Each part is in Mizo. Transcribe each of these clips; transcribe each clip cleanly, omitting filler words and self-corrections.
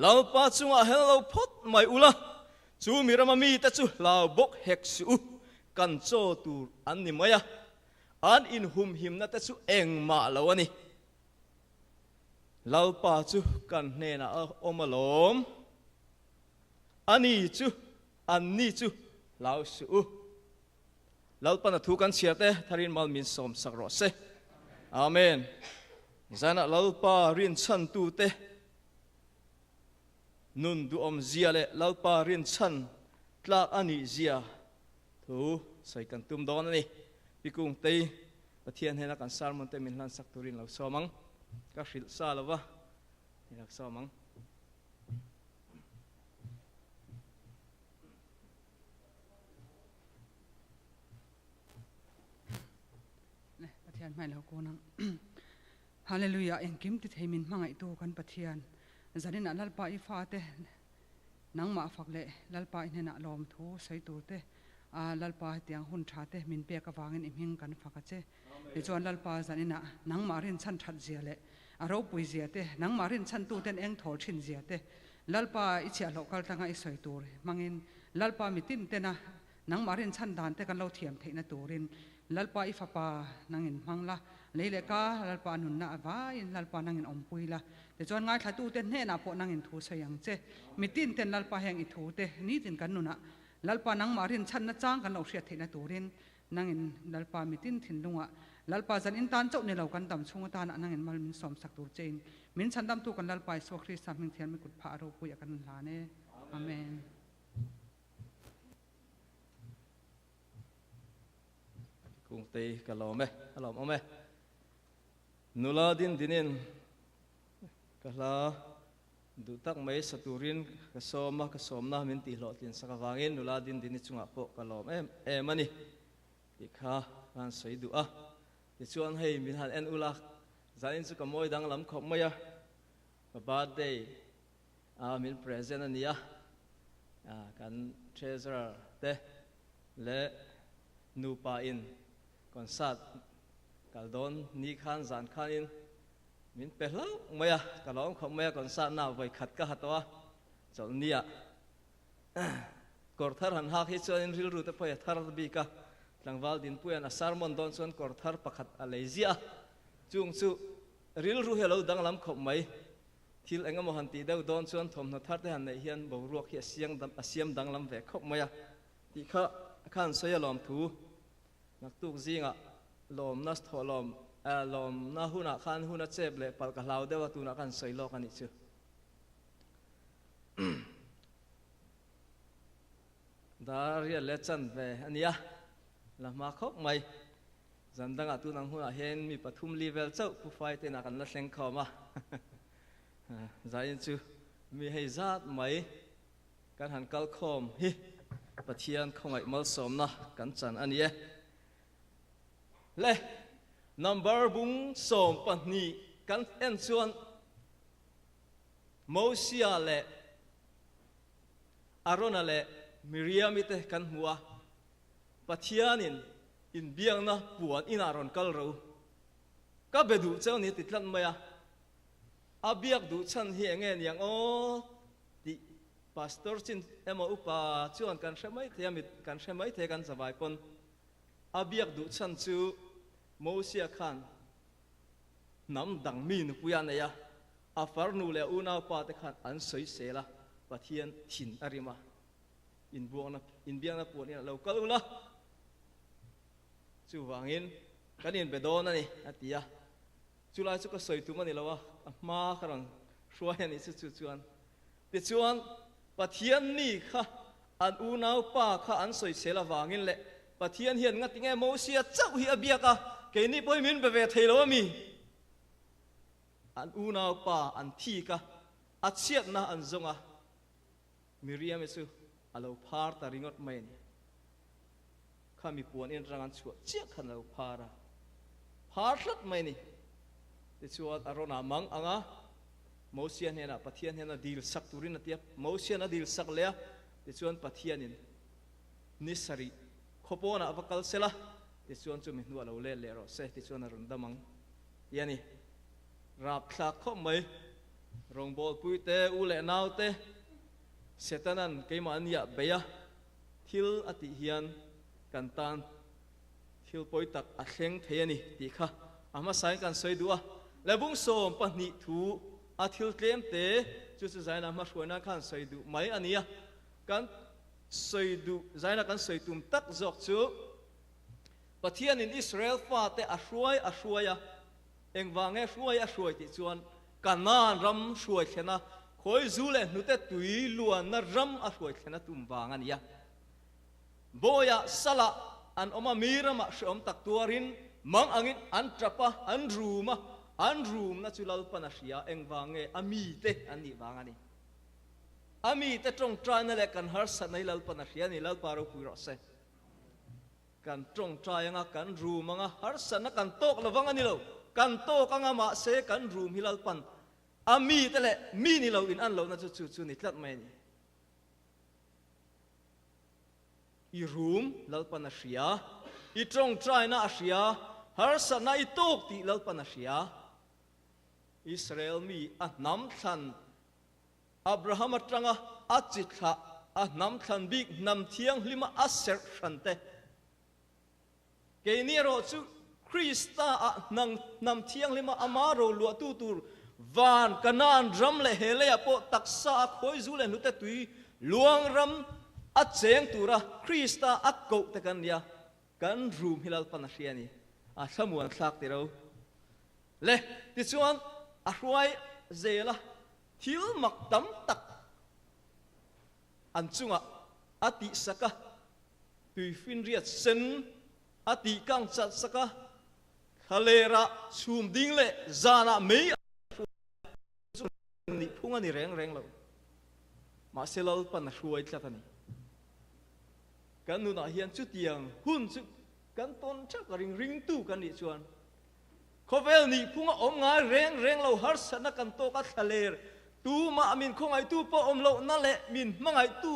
Lalpa chungah hel lo phawt mai ula, chu mi rama mite chu hlau bawk hek suh u, kan chaw tur an ni mai a, an inhumhimna te chu engmah lo a ni. Lalpa chu kan hnenah a awm alawm, ani chu, anni chu hlau suh u. Lalpan a thu kan chhiar te tharin mal min sawm sak rawh se. Amen. Zanah Lalpa rinchhan tute nun duhawm zia leh Lalpa rinchhan tlak a nih zia thu sawi kan tum dawn a ni. Pi Kungtei Pathian hnena kan sermon te min hlan sak turin lo sawm ang. Ka hrilh sa lova, min lo sawm ang. Pathian hmai lo kun ang. Hallelujah engkim ti thei min hmangaihtu kan Pathian zanin ah Lalpa i fate nangmah fak leh Lalpa i hnenah lawm thu sawi tur te a Lalpa hetiang hun tha te min pek avangin i hming kan fak a che. Tichuan Lalpa zanin ah nangmah rinchhan that zia leh a ropui zia te nangmah rinchhan tu ten eng thawl thin zia te Lalpa i chhiahhlawh kal tanga i sawi tur hmangin Lalpa mitin tena Nangmah rinchhan dan te kan lo thiam theihna turin Lalpa i fapa nangin hmang la, lei leh ka Lalpa nunna a vaiin Lalpa nangin awmpui la. Tichuan ngaithlatute hnenah pawh nangin thu sawi ang che. Mitin ten Lalpa heng i thu te nitin kan nunah Lalpa nangmah rinchhanna chang kan lo hriat theihna turin nangin Lalpa mitin thinlungah Lalpa zan in tan chauh ni lo kan dam chhung atana nangin mal min sawmsak tur chein min chhandamtu kan Lalpa Isua Krista hming thian mi kut phah a ropui a kan hlan e. Amen. Kungtei ka lawm e, a lawm awm e. Nula din dinin ka hla duh tak mai sa turin ka sawm a, ka sawmna min tih hlawhtlin sak avangin nula din dini chungah pawh ka lawm em em a ni tih kha ka han sawi duh a. Tichuan hei min han en ula, zanin chu ka mawi danglam khawp mai a, ka birthday a min present a ni a, kan treasurer te leh nupa in concert kal dawn ni khan zan khanin min pe hlauh mai a, ka lawm khawp mai a, concert na vawi khat ka ha tawh a, chawlhni ah kawr thar han hak hi chuanin rilru te pawh hi a thar bik a, tlangval Dinpuia'n a sermon dawn chuan kawr thar pakhat a lei ziah a, chung chu rilru hi a lo danglam khawp mai. Thil eng emaw han tih deuh dawn chuan thawmhnaw thar te han neih hian boruak hi a siang a siam danglam ve khawp mai a tih kha kha an sawi a lawm thu. Naktuk zingah lawmna thawh lawm lawmna hunah khan hun a chep leh palh ka hlau deuh a tunah khan sawi lawk a nih chu. Dar riat leh chan ve a nia la hma khawp mai. Zan dangah tun ang hunah hian mi pathum li vel chauh Pu Fai te inah kan la thleng khawm a. Zain chu mi hei zat mai kan han kal khawm hi Pathian khawngaih malsawmna kan chan a ni e. Le, number bung 12 kan en chuan Mosia leh Arona leh Miriami te kan hmu a, Pathianin Inbiakna puan inah rawn kal ro. Ka be duh cheu ni ti tlat mai a. A biak duh chhan hi enge niang aw tih Pastor chin emaw upa chuan kan hre mai thei a, mit kan hre mai thei kan zavai pawn. A biak duh chhan chu Mosia khan hnam dang mi nupui a nei a, a farnu leh a unaupa te khan an sawisel a, Pathian thin a rim a. Inbuakna, inbiakna puan inah lo kal ula, chuvangin kan inbe dawn a ni, a ti a. Chulai chu ka sawi tum a ni lo a, a hma ka rawn hruai a nih chu chu chuan. Tichuan, Pathian mi kha an unaupa kha an sawisel avangin leh Pathian hian ngatinge Mosia chauh hi a biak a, keini pawhin min be ve thei lo a mi? An unaupa an thik a, a chhiatna an zawng a. Miriam-i chu a lo phar ta ringawt mai a ni. Kha mi puan in atang an chhuah chiah khan a lo phar a, phar tlat mai a ni. Tichuan a rawn ah mang ang a, Mosia hnenah Pathian hnena dil sak turin a ti a, Mosia'n a dil sak leh a, tichuan Pathianin ni sarih khaw pawnah va kal sela, tichuan chumi hnuah lo let leh rawh se, tichuan a rawn dam ang ti a ni. Rapthlak khawp mai. Rawngbawlpuite, u leh naute, Setanan keimahniah beih a thil a tih hian kan tan thil pawi tak a thleng thei a ni tih kha a hmasain kan sawi duh a. Lebung 12 thu a thil tlem te chu chu zaina hmahruai nan khan sawi duh mai a ni a. Kan sawi duh zaina kan sawi tum tak zawk chu Pathianin Israel fate a hruai a hruai a, engvang nge hruai a hruai tih chuan Kanaan ram hruai thlena khawi zu leh hnute tui luanna ram a hruai thlena tum vang a ni a. Bawiah salah an awm a, mi ramah hreawm tak tuarin mang angin an tap a, an rum a, an rumna chu Lalpan a hria, engvang nge a mite an nih vang a ni. A mite tawngtaina leh kan harsatna hi Lalpan a hria a ni, Lalpa ropui rawh se. Kan tawngtai anga, kan rum anga, harsatna kan tawk lo vang a ni lo. Kan tawk anga mahse kan rum hi Lalpan a mite leh mi ni lo in an lohna chu chu chu ni tlat mai a ni. I rum Lalpan a hria, i tawngtaina a hria, harsatna i tawk tih Lalpan a hria. Israel mi a hnam thlan Abraham atanga a chi thlah, a hnam thlan bik hnam thianghlima a serh hran te. Keini erawh chu Krista ah hnang hnam thianghlima ama ro luahtu tur van Kanaan ram leh he leiah pawh taksa a khawi zu leh hnute tui luang ram a cheng tura Krista a koh te kan nia, kan rum hi Lalpan a hria a ni. A thlamuan thlak tiro. Le, tichuan a hruai zel a. Thil mak tam tak an chungah a tihsak a, tuifinriat sen a tihkang chatsak a, thlalerah chhum ding leh zanah mei a hruai chu nih phung a ni reng reng lo. Mahse Lalpan a hruai tlat a ni. Kan nunah hian chutiang hun chu kan tawn theuh ka ring ringtu kan nih chuan Khawvel nihphunga awm ngai reng reng lo harsatna kan tawk a thlaler tumah min khawngaihtu pawh awm lohna leh min hmangaihtu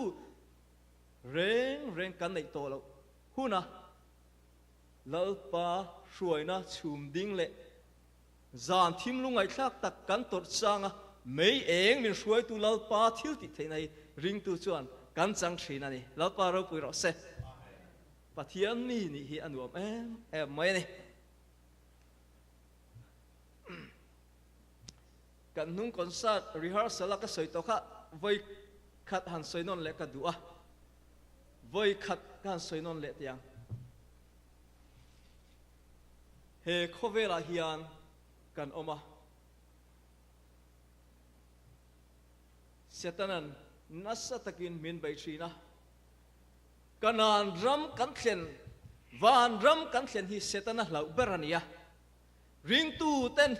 reng reng kan neih tawh loh huna Lalpa hruaina chhum ding leh zan thim lungngaihthlak tak kan tawrh changa mei eng min hruaitu Lalpa thil tih theihna hi ringtu chuan kan chang thin a ni. Lalpa ropui rawh se. Pathian mi nih hi a nuam em em mai a ni. Kan hnung concert rehearsal a ka sawi tawh kha vawi khat han sawi nawn leh ka duh a, vawi khat ka han sawi nawn leh teh ang. He khawvelah hian kan awm a, Setanan nasa takin min bei thin a, Kanaan ram kan thlen, van ram kan thlen hi Setana hlauh ber a ni a. Ringtu ten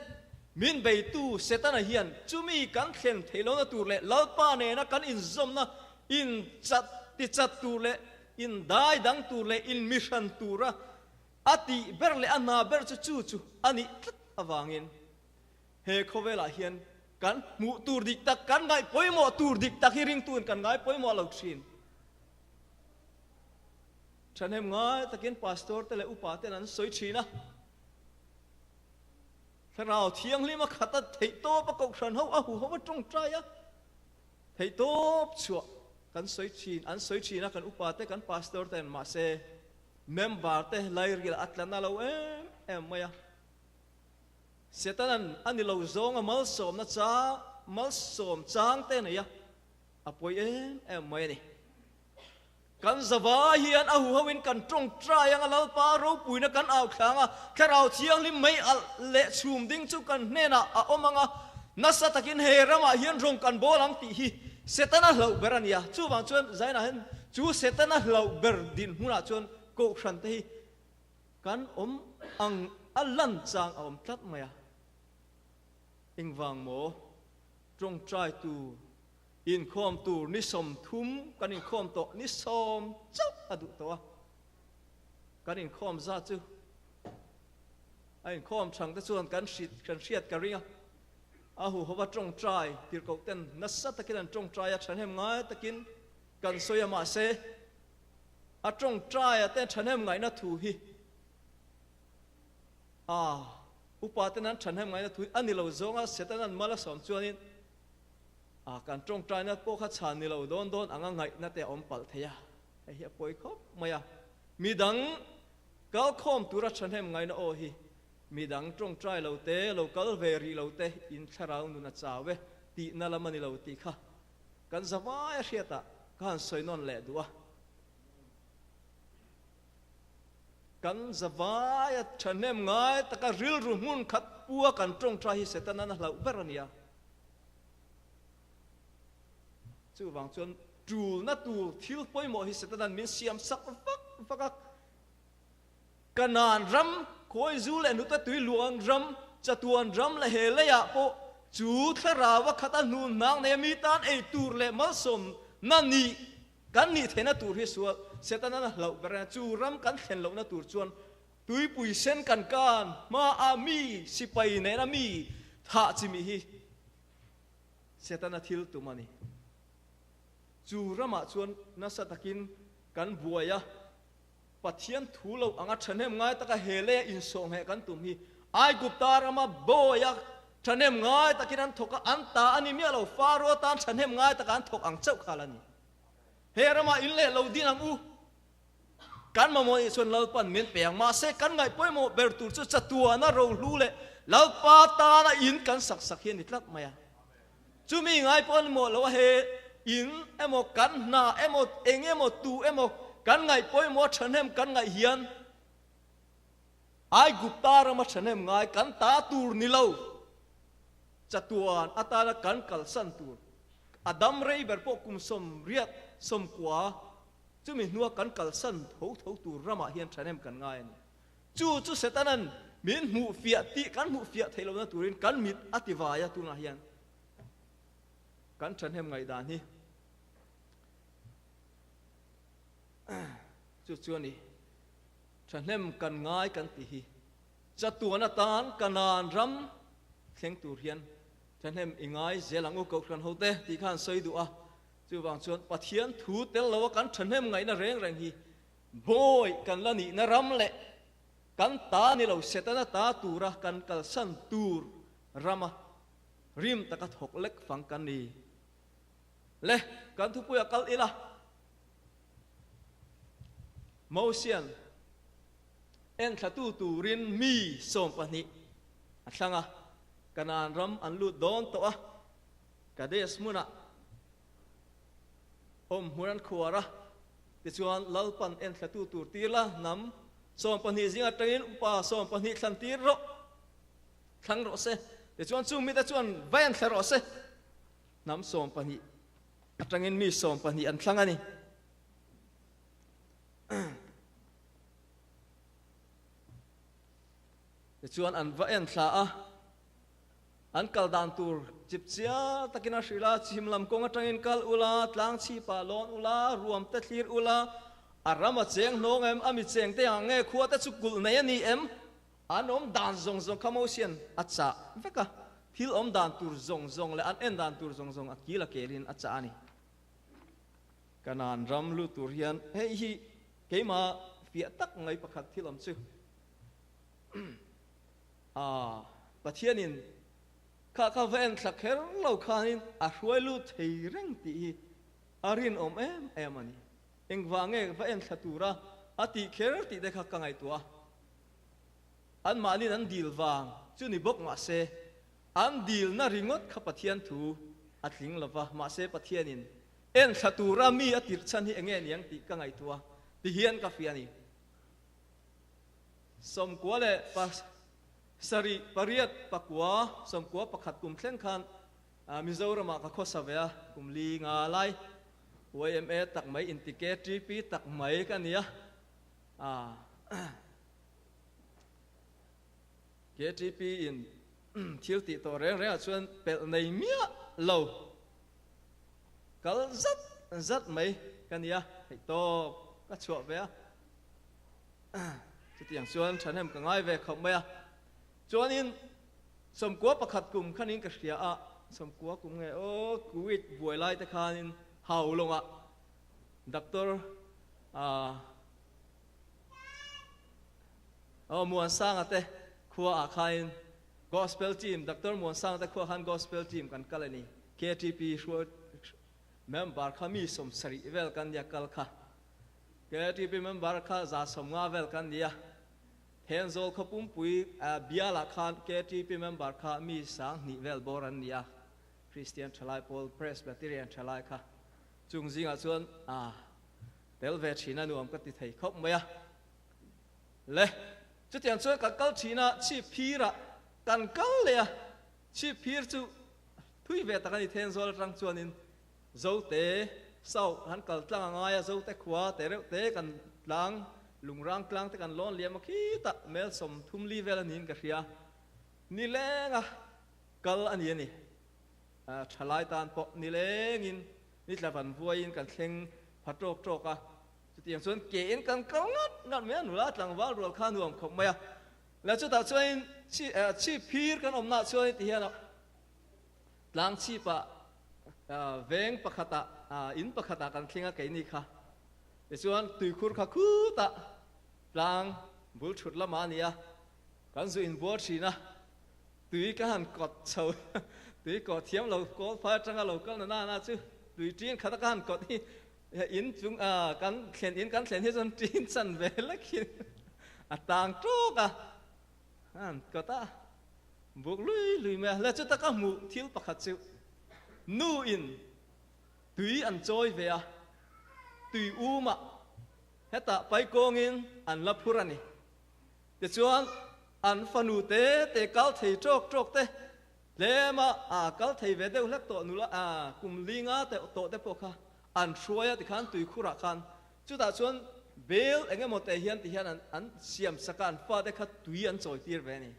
min beitu Setana hian chumi kan thlen theih lohna tur leh Lalpa nena kan inzawmna in chat ti chat tur leh in dai dang tur leh in mihran tura a tih ber leh a hna ber chu chu chu a nih tlat avangin he khawvelah hian kan hmuh tur dik tak, kan ngaih pawimawh tur dik tak hi ringtuin kan ngai pawimawh lo thin. Thahnem ngai takin pastor te leh upa ten an sawi thin a, Thlarau Thianghlim a khat a, theihtawp a kohhran ho a huho a tawngtai a, theihtawp chhuah kan sawi thin, an sawi thin a kan upa te kan pastor ten, mahse member te lairil a tla na lo em em mai a. Setanan a ni lo zawng a malsawmna chang malsawm chang te nei a, a pawi em em mai a ni. Kan zavai hian a huhoin kan tawngtai anga Lalpa ropuina kan au thlang a, Thlarau Thianghlim mei alh leh chhum ding chu kan hnenah a awm anga nasa takin he ramah hian rawng kan bawl ang tih hi Setana hlauh ber a ni a. Chuvang chuan Zainah hian chu Setana hlauh ber dinhmunah chuan Kohhran te hi kan awm ang a lan chang a awm tlat mai a. Engvang maw? Tawngtaitu Inkhawm tur ni 30 kan inkhawm tawh, ni 10 chauh a duh tawh a. Kan inkhawm zat chu a inkhawm chhang te chuan kan hrit, kan hriat ka ring a. A huhova tawngtai tirhkoh ten nasa takin an tawngtai a, thahnem ngai takin kan sawi a, mahse a tawngtai a te thahnem ngaihna thu hi a upa ten an thahnem ngaihna thu hi a ni lo zawng a, Setanan mal a sawm chuanin. A kan tawngtaina pawh kha chhan ni lo dawn dawn anga ngaihna te a awm palh thei a, hei hi a pawi khawp mai a. Midang kalkhawm tura thahnem ngaihna aw hi midang tawngtai lo te, lo kal ve rih lo te in thlarau nun a chau e tihna lam a ni lo tih kha kan zavai a hriatah ka han sawi nawn leh duh a. Kan zavai a thahnem ngai taka rilru hmun khat pua kan tawngtai hi Setana'n a hlauh ber a nia. Chuvang chuan tulna tur thil pawimawh hi Setana'n min siam sak vak vak a. Kanaan ram, khawizu leh hnuta tui luang ram, chatuan ram leh he leiah pawh chu thlarau a khat a hnun hnang nei a mi tan ei tur leh malsawmna nih kan nih theihna tur hi sual Setana'n a hlauh ber a. Chu ram kan thlen lohna tur chuan tuipui sen kan kan hmaah mi sipai nena mi thah chimih hi Setana thil tum a ni. Chu ramah chuan nasa takin kan buai a, Pathian thu lo anga thahnem ngai taka he leia insawhngheh kan tum hi Aigupta rama bawia thahnem ngai takin an thawk a, an ta a ni miah lo, Faro tan thahnem ngai taka an thawk ang chauh kha la ni. He ramah in leh lo din ang u. Kan mamawh nih chuan Lalpan min pe ang, mahse kan ngaih pawimawh ber tur chu chatuana rohlu leh Lalpa tana in kan sak sak hi a ni tlat mai a. Chumi ngai pawh a ni mawh lo a, he in emaw kan hna emaw eng emaw tu emaw kan ngaih pawimawh a thahnem kan ngaih hian Aigupta rama thahnem ngai kan ta tur ni lo, chatuan atana kan kalsan tur a dam rei ber pawh kum sawmriat sawmkua Chumi hnua kan kalsan tho tho tur ramah hian thahnem kan ngai a ni. Chu chu Setana'n min hmuh fiah tih kan hmuh fiah theih lohna turin kan mit a ti vai a tunah hian kan thahnem ngaihdan hi chu chu a ni. Thahnem kan ngai kan tih hi chatuan atan Kanaan ram thleng tur hian thahnem i ngai zel ang u Kohhran hote tih khan sawi duh a. Chuvang chuan Pathian thu tel loa kan thahnem ngaihna reng reng hi bawi kan la nihna ram leh kan ta ni lo Setana ta tura kan kalsan tur rama rim taka thawk lek fang kan ni. Le, kan thupuia kal ila. Mosian enthlatu turin mi 12 a thlang a, Kanaan ram an lut dawn tawh a. Kadesh hmunah awm hmun an khuar a, tichuan Lalpan enthlatu tur tir la, hnam 12 zing atangin upa 12 thlan tir rawh, thlang rawh se, tichuan chung mite chuan va enthla rawh se. Hnam 12 atangin mi 12 an thlang a ni. Tichuan an va enthla a. An kal dan tur chip chiar takin a hrilh a, chhim lam kawng atangin kal ula, tlang chhipah lawn ula, ruam te thlir ula, a ram a cheng hnawng em, a mi cheng te ang nge, khua te chu kulh nei a ni em? An awm dan zawng zawng kha Mosian a chah vek a, thil awm dan tur zawng zawng leh an en dan tur zawng zawng a kil a kelin a chah a ni. Kanaan ram lut tur hian hei hi keimah fiah tak mai pakhat thil awm chu. A, Pathianin kha kha va en thla kher lo khanin a hruai lut thei reng tih hi a rinawm em em a ni. Engvah nge va en thla tura a tih kher tih te kha ka ngaihtuah a. Anmahniin an dil vang chu ni bawk mahse, an dilna ringawt kha Pathian thu a tling lo va, mahse Pathianin en thla tura mi a tirh chhan hi enge niang tih ka ngaihtuah a, ti hian ka fiah a ni. 98 leh 7, 8, 9, 91 kum thleng khan Mizoramah ka khawsa ve a, kum li nga lai YMA tak mai inti KTP tak mai ka ni a, KTP in thil tih tawh reng rengah chuan pelh nei miah lo kal zat zat mai ka ni a, theih tawp ka chhuah ve a. Chutiang chuan thahnem ka ngai ve khawp mai a. Chuanin 91 kum khanin ka hria a, 90 kum nge aw Kuwait buai lai te khanin hau lawngah Doctor aw Muansanga te khua ah khain Gospel team Doctor Muansanga te khua khan Gospel team kan kal a ni. KTP hruai member kha mi 70 vel kan nia kal kha. KTP member kha 150 vel kan nia. Thenzawl khaw pumpui bialah khan KTP member kha mi 2000 vel bawr an nia. Kristian thalai pawl Presbyterian thalai kha chung zingah chuan tel ve thin a nuam ka ti thei khawp mai a. Le, chutiang chuan kan kal thin a, chhip phirah kan kal leh a, chhip phir chu thui ve tak a ni Thenzawl atang chuanin Zote South han kal tlang a ngai a, Zote khua te reuh te kan tlang, Lungrang tlang te kan lawn liam a khitah mel 34 vel a niin ka hria. Nileng a kal a ni a ni. Thalai tan pawh nilengin nitla van vuaiin kan thleng pha tawk tawk a. Chutiang chuan ke in kan kal ngat ngat mai a, nula tlangval rual kha nuam khawp mai a. La chutah chuanin chi chhip phir kan awmnaah chuanin ti hian tlang chhipah veng pakhatah in pakhatah kan thleng a keini kha. Tichuan tuikhur kha khutah tlang bul thut lamah a ni a, kan zu inbual thin a, tui ka han kawt chho tui kawh thiam lo kawl phai atanga lo kal na nana chu tui ṭin khata ka han kawt hi In chung a kan thlen in kan thlen hi chuan ṭin chan ve lek hi a tang ṭawk a, an kawt a buk lui lui mai a. Le chuta ka hmuh thil pakhat chu nu in tui an chawi ve a, tui um ah hetah paikawngin an la phur a ni. Tichuan an fanu te te kal thei ṭawk ṭawk te Tlem a a kal thei ve deuh hlek tawh nula a kum linga te tawh te pawh kha an hruai a tikhan tuikhurah khan chutah chuan bel eng emaw te hian ti hian an an siam sak a an fate kha tui an chawi tir ve a ni.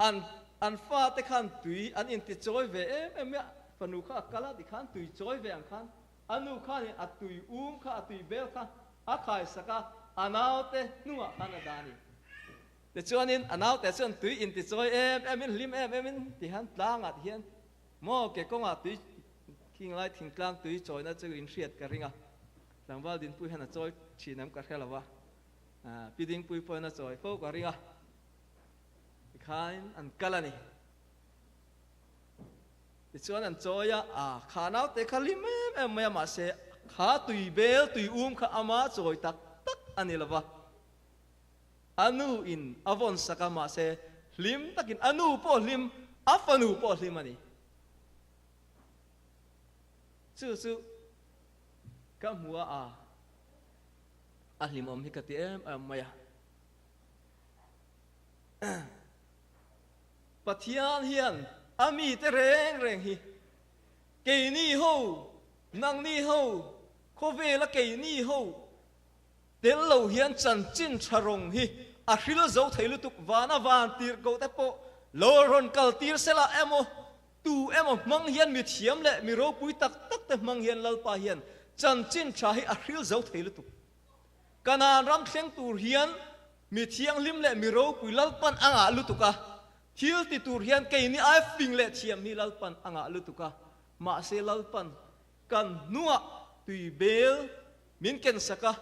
An an fate khan tui an inti chawi ve em em mai a fanu kha a kal a tikhan tui chawi ve ang khan a nu khanin a tui um kha a tui bel kha a khai sak a a naute hnungah khan a dah a ni. Tichuanin a naute chuan tui intichawi em emin hlim em emin ti hian tlangah ti hian maw ke kawngah tui khinglai thingtlang tui chawina chu in hriat ka ring a, tlangval Dinpui hian a chawi thin em ka hre lo va, Pi Dingpui pawhin a chawi fo ka ring a, tikhain an kal a ni. Tichuan an chawi a, a kha naute kha hlim em em mai a mahse kha tui bel tui um kha ama chawi tak tak a ni lo va. A nu in a vawn sak a, mahse hlim takin a nu pawh hlim, a fanu pawh hlim a ni. Chu chu ka hmu a, a a hlimawm hi ka ti em em mai a. Pathian hian a mite reng reng hi keini ho, nangni ho, khawvela keini ho, Tel lo hian chanchin tha rawng hi a hril zo thei lutuk vana van tir ko te pawh lo rawn kal tir sela emaw tu emaw hmang hian mi thiam leh mi ropui tak tak te hmang hian Lalpa hian chanchin tha hi a hril zo thei lutuk. Kanaan ram thleng tur hian mi thianghlim leh mi ropui Lalpan a ngah lutuk a, thil ti tur hian keini ai fing leh thiam hi Lalpan a ngah lutuk a, mahse Lalpan kan hnungah tui bel Min ken sak a,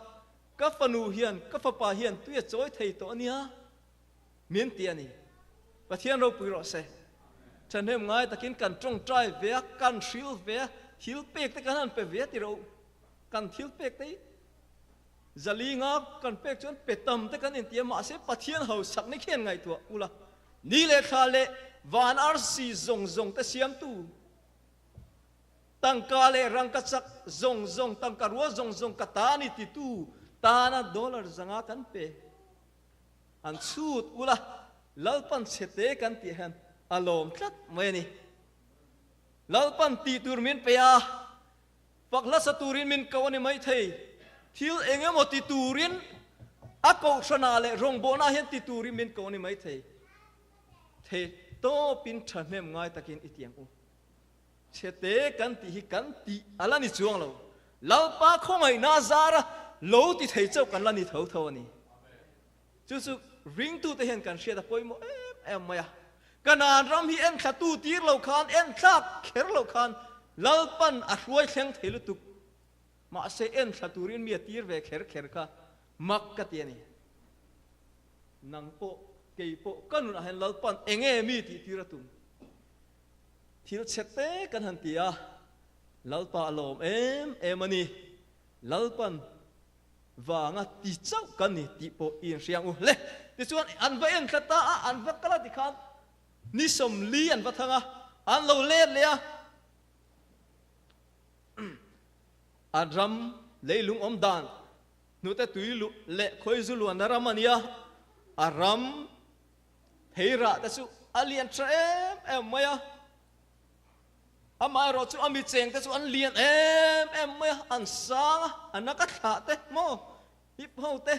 ka fanu hian, ka fapa hian tui a chawi thei tawh a nia, min ti a ni. Pathian ropui rawh se. Thahnem ngai takin kan tawngtai ve a, kan hril ve a, thil pek te kan han pe ve ti ro. Kan thil pek te hi zali nga kan pek chuan pe tam te kan inti a, mahse Pathian hausak ni khian ngaihtuah ula, ni leh thla leh van arsi zawng zawng te siamtu, Tangka leh rangka chak zawng zawng, tangka rua zawng zawng ka ta a ni titu tana dollar 500 kan pe. An chhut ula, Lalpan chhete kan tih hian a lawm tlat mai a ni. Lalpan tih tur min pe a, fak hlasa turin min ko a ni maithei. Thil eng emaw ti turin a kohhranah leh rawngbawlnaah hian ti turin min ko a ni maithei. Thei tawpin thahnem ngai takin i tiang u. Chhete kan tih hi kan tih a la ni chuang lo. Lalpa khawngaihna a zar a, lo ti thei chauh kan la ni tho tho a ni. Chu chu ringtute hian kan hriat a pawimawh em em mai a. Kanaan ram hi enthla tu tir lo khan, enthlak kher lo khan Lalpan a hruai thleng thei lutuk. Mahse enthla turin mi a tir ve kher kher kha mak ka ti a ni. Nang pawh, kei pawh ka nunah hian Lalpan enge mi tih tir a tum? Thil chhe te kan han ti a, Lalpa a lawm em em a ni. Lalpan vanga ti chauh kan ni tih pawh i inhria ang u hle. Tichuan an va en thla ta a, an va kal a tikhan ni 40 an va thang a, an lo let leh a. An ram leilung awm dan hnute tui luh leh khawizu luanna ram a nia, a ram thei rah te chu a lian tha em em mai a. Amaherawh chu a mi cheng te chu an lian em em mai a, an sang a, a naka thlah te maw, Hip ho te,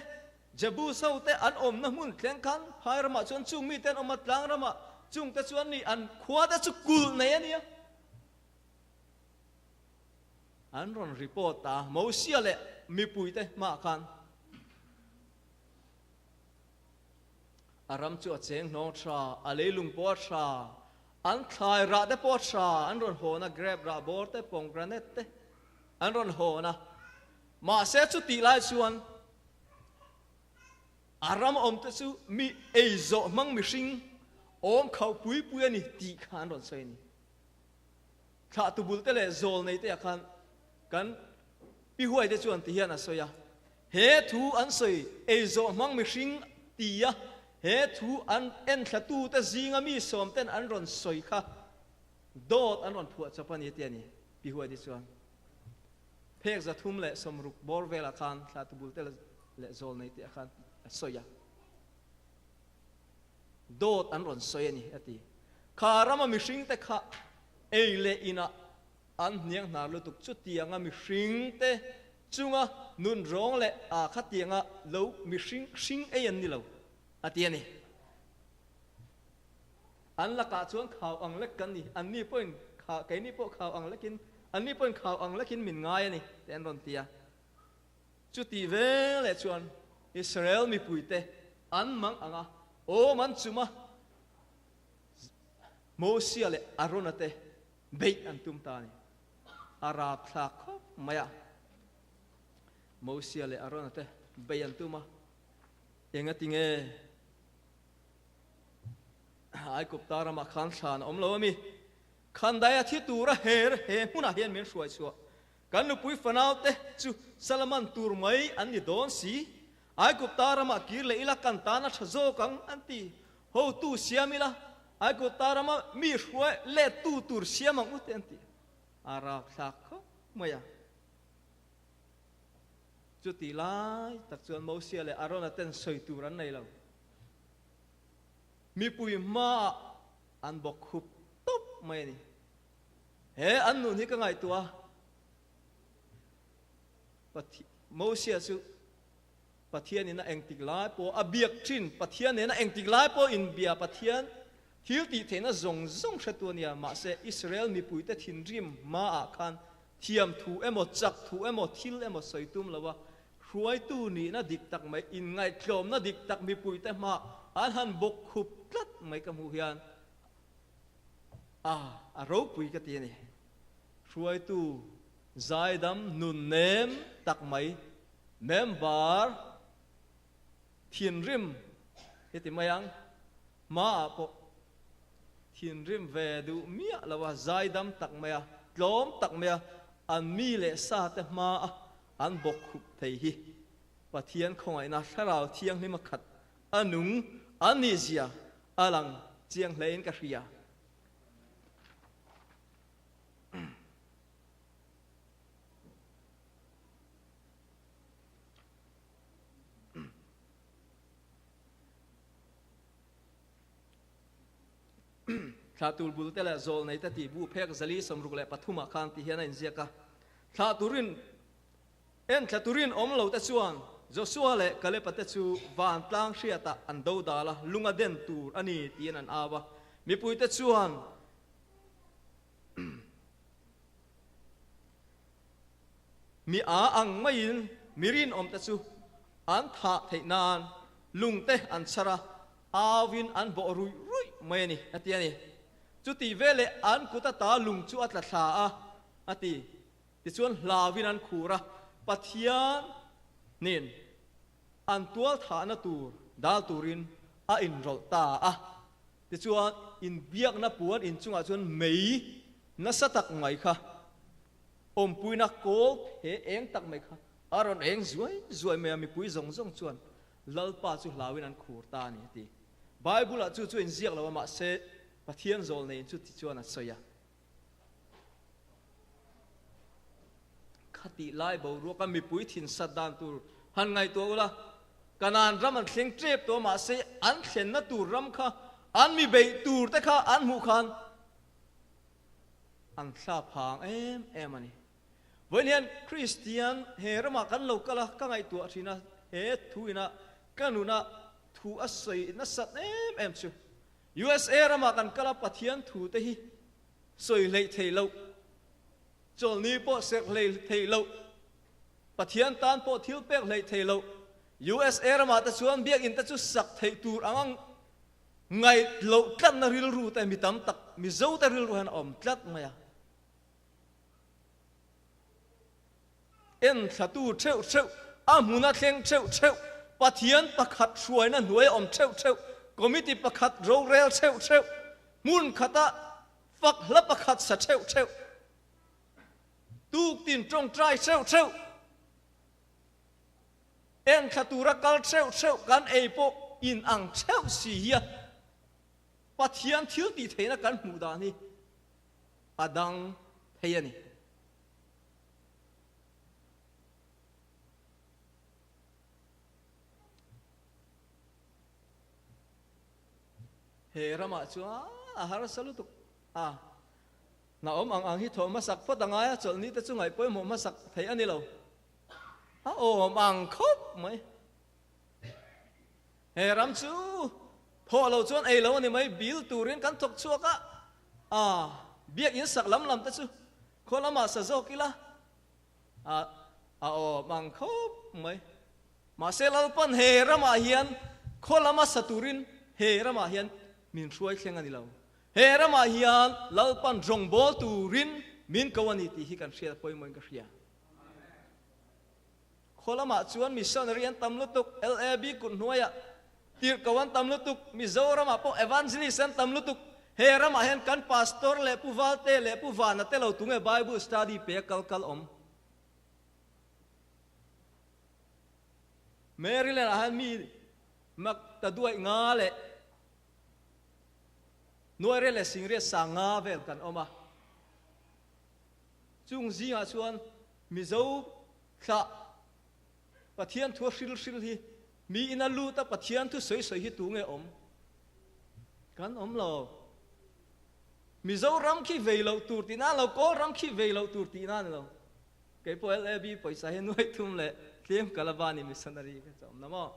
Jebus ho te an awmna hmun thleng khan phai ramah chuan chung mite an awm a, tlang ramah chung te chuan ni an khua te chu kulh nei a nia. An rawn report a, Mosia leh mipui te hmaah khan a ram chu a cheng hnawng tha, a leilung pawh a tha, an thlai rah te pawh a tha, an rawn hawn a, grape rah bawr te, pomegranate te an rawn hawn a. Mahse chutih lai chuan a ram awm te chu mi ei zawh hmang mihring awm khauh pui pui a ni tih kha an rawn sawi a ni. Thlah tubul te leh zawl nei te ah khan kan pi huai te chuan ti hian a sawi a, he thu an sawi ei zawh hmang mihring ti a, he thu an enthla tu te zinga mi sawm ten an rawn sawi kha dawt an rawn phuah chawp a ni ti a ni pi huai te chuan. Phek 360 bawr velah khan thlah tubul te leh zawl nei te ah khan a sawi a. Dawt an rawn sawi a ni, a ti. Kha rama mihringte kha ei leh inah an hniang hnar lutuk. Chutianga mihringte chunga nun rawng leh a khatianga lo mihring hring ei an ni lo, a ti a ni. An lakah chuan khau ang lek kan ni, anni pawhin kha, keini pawh khau ang lekin, anni pawhin khau ang lekin min ngai a ni, tih an rawn ti a. Chuti ve leh chuan Israel mipuite an mang ang a, awm an chum a, Mosia leh Arona te beih an tum ta a ni. A rapthlak khawp mai a, Mosia leh Arona te beih an tum a, engati nge Aigupta ramah khan thlan a awm lo a mi? Khandaia thi tura her he hmunah hian min hruai chhuah. Kan nupui fanaute chu Salaman tur mai an ni dawn si. Aigupta ramah kir leh ila kan tan a tha zawk ang, an ti. Hotu siam ila, Aigupta rama mi hruai lettu tur siam ang u te an ti. A rapthlak khawp mai a. Chuti lai tak chuan Mosia leh Arona ten sawi tur an nei lo. Mipui hmaah an bawk khup tawp mai a ni. He an nun hi ka ngaihtuah a, Mosia chu Pathian in a engtik lai pawh a biak thin, Pathian nena engtik lai pawh inbia Pathian thil tih theihna zawng zawng hretu a nia, mahse Israel mipuite thinrim hmaah khan thiam thu emaw, chak thu emaw, thil emaw sawi tum lo a, hruaitu nihna dik tak mai, inngaihtlawmna dik tak mipuite hmaah an han bawk khup tlat mai ka hmuh hian A, a ropui ka ti a ni. Hruaitu zaidam nun nem tak mai, member thinrim hi ti mai ang, hmaah pawh thinrim ve duh miah lo a, zaidam tak mai a, tlawm tak mai a, an mi leh sa te hmaa an bawk khup thei hi Pathian khawngaihna Thlarau Thianghlima khat a nung a nihzia a lang chiang hlein ka hria. Thlah tur bul te leh zawl nei te tih bu phek 463 ah khan ti hian a inziak a. Thlah turin En thla turin awm lo te chuan Joshua leh Kaleba te chu vantlang hriatah an do dal a, lung a den tur a ni tiin an au a. Mipuite chuan mi a ang maiin mi rinawm te chu an thah theih nan lung te an chhar a, auin an bawh ruih ruih mai a ni, a ti a ni. Chutih veleh an kut ata lung chu a tla thla a, a ti. Tichuan hlauin an khur a, Pathian nen an tual thahna tur dal turin a inrawlh ta a. Tichuan, inbiakna puan inchungah chuan mei nasa tak mai kha, awmpuina kawl phe eng tak mai kha a rawn eng zuai zuai mai a, mipui zawng zawng chuan Lalpa chu hlauin an khur ta a ni a ti. Bible-ah chu chu a inziak lo a, mahse Pathian zawl neiin chu ti chuan a sawi a. Khatih lai boruaka mipui thin sat dan tur han ngaihtuah ula, Kanaan ram an thleng tep tawh a, mahse an thlenna tur ram kha an mi beih tur te kha an hmuh khan an thla phang em em a ni. Vawiin hian Kristian he ramah kan lo kal a, ka ngaihtuah thin a, he thu ina ka nuna thu a sawi nasat em em chu. USA ramah kan kal a, Pathian thu te hi sawi hleih theih loh, chawlhni pawh serh hleih theih loh, Pathian tan pawh thil pek hleih theih loh, USA ramah te chuan biakinn te chu sak theih tur ang ang ngaih loh tlatna rilru te mi tam tak Mizo te rilru hian a awm tlat mai a. En thlatu theuh theuh, a hmuna thleng theuh theuh, Pathian pakhat hruaina hnuai a awm theuh theuh, committee pakhat rorel theuh theuh, hmun khata fak hla pakhat sa theuh theuh, tuktin tawngtai theuh theuh, en thla tura kal theuh theuh kan ei pawh inang theuh si hian Pathian thil tih theihna kan hmuh dan hi a dang thei a ni. He ramah chuan a harsa lutuk a, hna awm ang ang hi thawh hmasak phawt a ngai a, chawlhni te chu ngaih pawimawh hmasak theih a ni lo. A awm ang khawp mai. He ram chu thawh lo chuan ei lo a ni mai, bil turin kan thawk chhuak a, a biakinn sak lam lam te chu khaw lamah sa zawk ila a a awm ang khawp mai. Mahse Lalpan he ramah hian khaw lama sa turin he ramah hian min hruai thleng a ni lo. He ramah hian Lalpan rawngbâwl turin min ko a ni tih hi kan hriat a pawimawhin ka hria. Khaw lamah chuan missionary an tam lutuk, LAB kut hnuaiah tirhko an tam lutuk, Mizoramah pawh evangelist an tam lutuk. He ramah hian kan pastor leh Pu Valte leh Pu Vana te lo tunge Bible study pe a kal kal awm. Maryland ah hian mi mak ta duaih nga leh nuaire leh singriat sang nga vel kan awm a. Chung zingah chuan Mizo thlah Pathian thu a hril hril hi mi ina lut a Pathian thu sawi sawi hi tu nge awm? Kan awm lo. Mizo ram khi vei loh tur tih nan lo, Kawl ram khi vei loh tur tih nan lo. Kei pawh LAB pawisa hi nuai thum leh tlem ka la va ni missionary ka chawm na maw?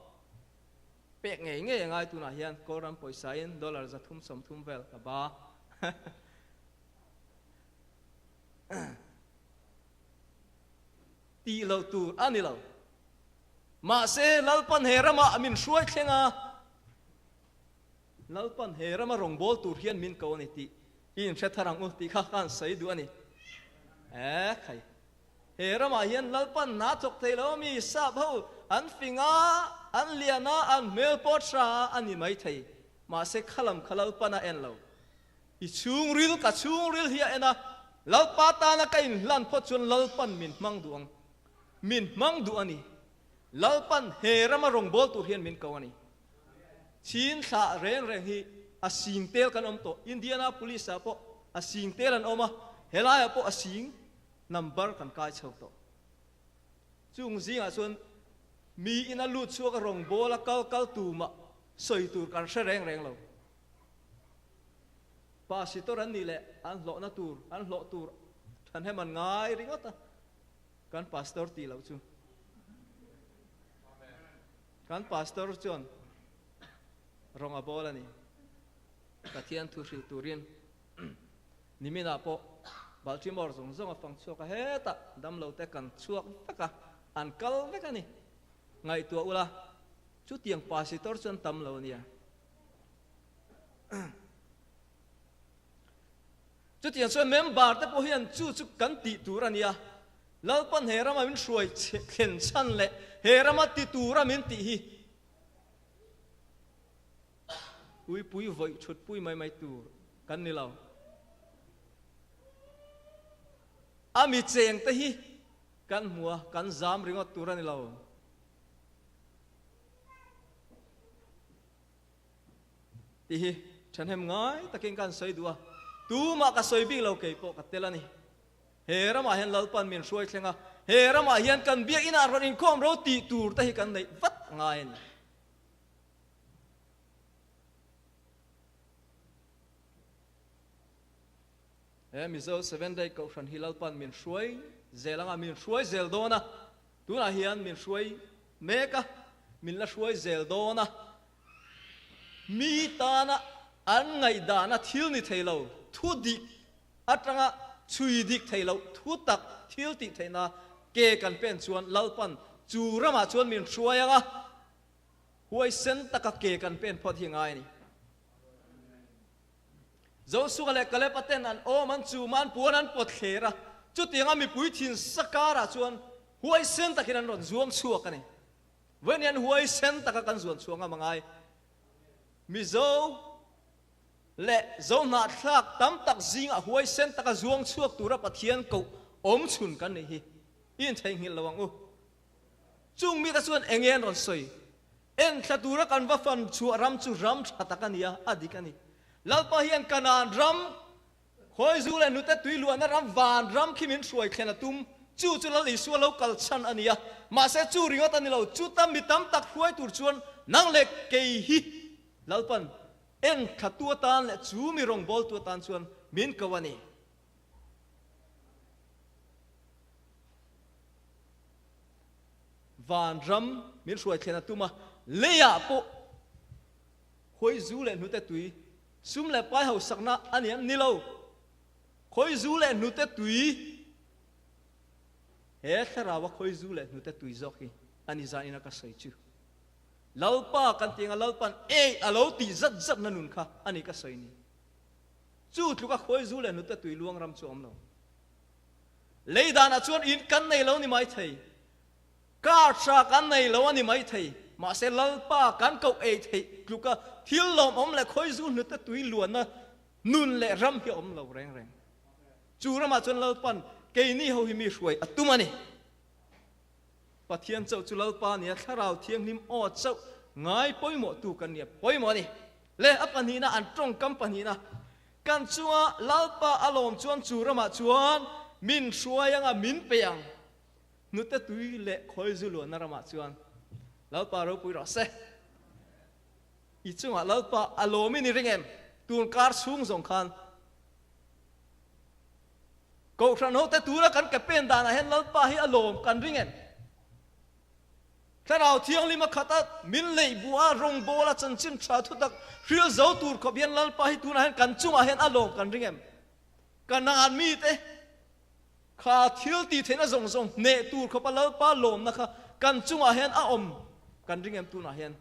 Pek ngei ngei a ngai tunah hian Kawl ram pawisa in dollar 330 vel ka ba. Tih loh tur a ni lo. Mahse, Lalpan he ramah min hruai thleng a, Lalpan he rama rawngbâwl tur hian min ko a ni tih i inhre thar ang u tih kha ka han sawi duh a ni. E khai, he ramah hian Lalpan hna thawk thei lo mi sap ho an fing a, an lian a, an hmel pawh tha a ni maithei. Mahse, khalam kha Lalpan a en lo. I chhungril ka chhungril hi a en a, Lalpa tana ka inhlan phawt chuan Lalpan min hmang duh ang. Min hmang duh a ni. Lalpan he rama rawngbâwl tur hian min ko a ni. Chin thlah reng reng hi a sing tel kan awm tawh. Indianapolis-ah pawh a sing tel an awm a, helaiah pawh a sing number kan kai chho tawh. Chung zingah chuan mi ina lut chhuak a rawngbâwl a kal kal tumah sawi tur kan hre reng reng lo. Pasitor an nih leh an hlawhna tur, an hlawh tur thahnem an ngai ringawt a, kan pastor tih loh chu. Kan pastor chuan rawng a bawl a ni. Pathian thu hrilh turin niminah pawh Baltimore zawng zawng a fang chhuak a, hetah damlo te kan chhuak vek a, an kal vek a ni. Ngaihtuah ula, chutiang pasitor chu an tam lo a nia. Chutiang chuan member te pawh hian chu chu kan tih tur a nia. Lalpan he rama min hruai thlen chhan leh he rama ti tura min tih hi. Uipui vawih thutpui mai mai tur kan ni lo. A mi cheng te hi kan hmu a, kan zam ringawt tur a ni lo. Tih hi thahnem ngai takin ka han sawi duh a, tumah ka sawi bik lo kei pawh ka tel a ni. He ramah hian Lalpan min hruai thleng a, he ramah hian kan biakinah rawn inkhawm ro tih tur te hi kan neih vat ngai a ni. He Mizo Seven Day Kohhran hi Lalpan min hruai zel anga min hruai zel dawn a, tunah hian min hruai mek a, min la hruai zel dawn a, mi tana an ngaihdahna thil ni thei lo, thu dik atanga chhui dik thei loh thu tak thil tih theihna ke kan pen chuan Lalpan chu ramah chuan min hruai anga huaisen taka ke kan pen phawt hi ngai a ni. Joshua leh Kaleb-a ten an awm an chum a, an puan an pawt thler a. Chutianga mipui thinsa karah chuan huaisen takin an rawn zuang chhuak a ni. Vawiin hian huaisen taka kan zuan chhuah ngam a ngai. Mizo leh Zohnahthlak tam tak zingah huaisen taka zuang chhuak tura Pathian koh awm chhun kan nih hi i intheihnghilh lo ang u. Chung mite chuan enge an rawn sawi? Enthla tura kan va fan chhuah ram chu ram tha tak a ni a, a dik a ni. Lalpa hian Kanaan ram, khawizu leh nute tui luahna ram, van ram khi min hruai thlen a tum. Chu chu Lal Isua lo kal chhan a ni a. Mahse chu ringawt a ni lo, chuta mi tam tak hruai tur chuan nang leh kei hi Lalpan enthla tu atan leh chu mi rawngbawltu atan chuan min ko a ni. Van ram min hruai thlen a tum a, leiah pawh khawi zu leh hnute tui, sum leh pai hausakna a ni em? Ni lo. Khawi zu leh hnute tui, he thlaraua khawi zu leh hnute tui zawk hi a ni zanin a ka sawi chu. Lalpa kan tih anga Lalpan ei a lo tih zat zatna nun kha a ni ka sawi ni. Chu tluka khawi zu leh hnute tui luang ram chu a awm lo. Lei danah chuan in kan nei lo ni mai thei, car tha kan nei lo a ni mai thei, mahse Lalpa kan koh ei theih tluka thil lawmawm leh khawizu hnute tui luanna nun leh ram hi a awm lo reng reng. Chu ramah chuan Lalpan keini ho hi mi hruai a tum a ni. Pathian chauh chu Lalpa nia Thlarau Thianghlim aw chauh ngai pawimawhtu kan nia pawimawh a ni. Le a pahnihna an tawngkam pahnihna Kan chunga Lalpa a lawm chuan chu ramah chuan min hruai anga min pe ang. Hnute tui leh khawizu luanna ramah chuan Lalpa ropui rawh se. I chungah Lalpa a lawm i ni ring em? Tun kar chhung zawng khan Kohhran hote tuna kan ke pen danah hian Lalpa hi a lawm kan ring em? Thlarau Thianghlim a khat a, min leih buh a, rawngbâwl a, chanchin ṭha thutak hril zo tur khawp hian Lalpa hi tunah hian kan chungah hian a lawm kan ring em? Kanaan mite kha thil tih theihna zawng zawng hneh tur khawpa Lalpa lawmna kha kan chungah hian a awm kan ring em tunah hian?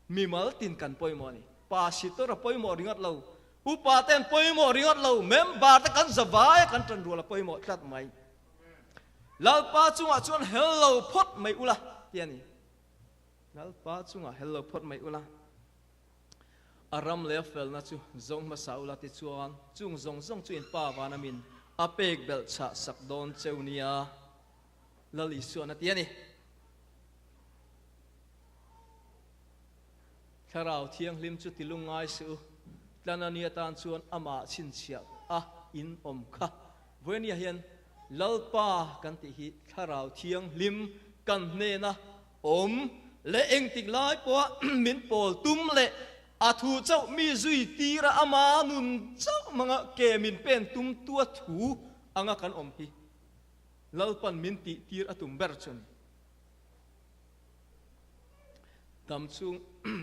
Mimal tin kan pawimawh a ni. Pastor a pawimawh ringawt lo, upa te an pawimawh ringawt lo, member te kan zavai a kan ṭan rual a pawimawh tlat mai. Lalpa chungah chuan hel lo phawt mai ula ti a ni. Lalpa chungah hel lo phawt mai ula. A ram leh a felna chu zawng hmasa ula ti chuan chung zawng zawng chu in Pa vana min a pek belh chhah sak dawn cheu nia Lal Isuan a ti a ni. Thlarau Thianghlim chu ti lungngai suh u, Tlanani atan chuan amah chhinchhiah a in awm kha. Vawinia hian Lalpa kan tih hi Thlarau Thianghlim kan hnena awm leh engtik lai pawha min pawl tum leh a thu chauh mi zui tira ama nun chauh hmanga ke min pen tum tua thu anga kan awm hi Lalpan min tih tir a tum ber chu a ni. Damchhung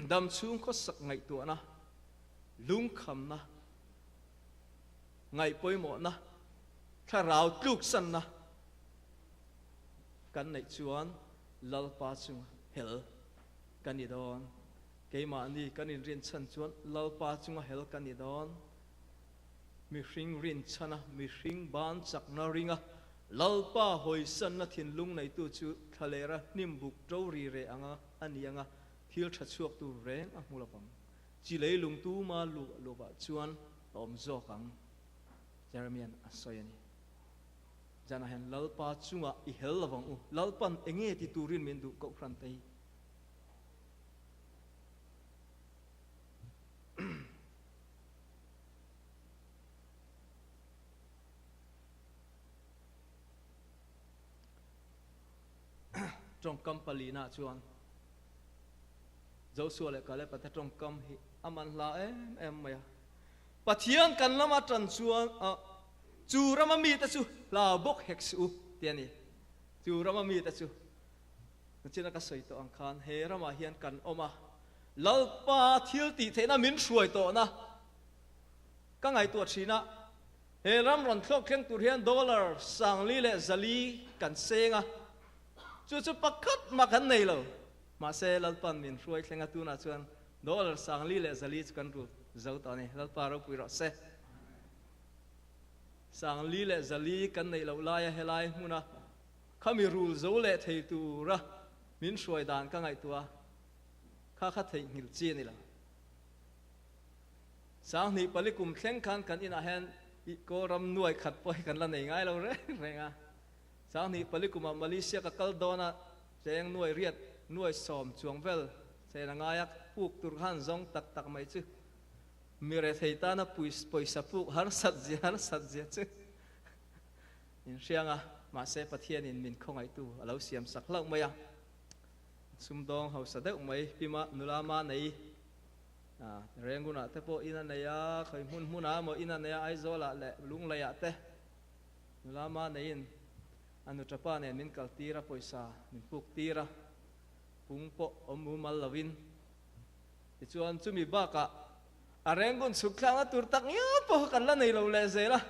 damchhung khawsak ngaihtuahna, lungkhamna, ngaih pawimawhna, thlarau tluksanna kan neih chuan Lalpa chunga hel kan ni dawn. Keimahni kan inrinchhan chuan Lalpa chunga hel kan ni dawn. Mihring rinchhana, mihring ban chakna ringa Lalpa hawisanna thinlung neitu chu thlalera hnimbuk ṭo ri reh anga a ni anga thil ṭha chhuak tur reng a hmu lovang. Chi leilung tuma luh lovah chuan a awm zawk ang, Jeremia'n a sawi a ni. Zanah hian Lalpa chungah i hel lo vang u, Lalpa'n enge ti turin min duh kohhran te hi? Tawngkam palina chuan Joshua leh Caleb-a te tawngkam hi a man hla em em mai a. Pathian kan lama tan chuan chu rama mite chu hlau bawk hek suh u ti a ni. Chu rama mite chu nachina ka sawi tawh ang khan he ramah hian kan awm a, Lalpa thil tih theihna min hruai tawhna ka ngaihtuah thin a. He ram rawn thlawk thleng tur hian dollar sangli leh zali kan seng a, chu chu pakhat mah kan nei lo. Mahse Lalpa'n min hruai thleng a, tunah chuan dollar sangli leh zali chu kan rul zo tawh a ni. Lalpa ropui rawh se. Sangli leh zali kan neih loh laia helai hmuna khami rul zo leh thei tura min hruai dan ka ngaihtuah a, kha kha theihnghilh chi a ni lo. Sanghnih pali kum thleng khan kan inah hian i Kawlram nuai khat pawh hi kan la nei ngai lo reng reng a. Sanghnih pali kumah Malaysia ka kal dawn a, cheng nuai riat nuai sawm chuang vel chen a ngai a, puk tur khan zawng tak tak mai chu mi rethei tana pawisa puk harsat zia harsat zia chu in hriang a, mahse Pathianin min khawngaihtu a lo siam sak hlauh mai a. Sumdawng hausa deuh mai pima nula ma nei. Rengunah te pawh in a nei a, khawi hmun hmunah emaw in a nei a, Aizawlah leh Lungleiah te nula ma neiin a nuṭapa nen min kal tir a, pawisa min puk tir a, pung pawh awm mumal lovin. Tichuan chumi bakah a Rengun chhuk thlakna tur tak ngial pawh kha kan la nei lo leh zel a,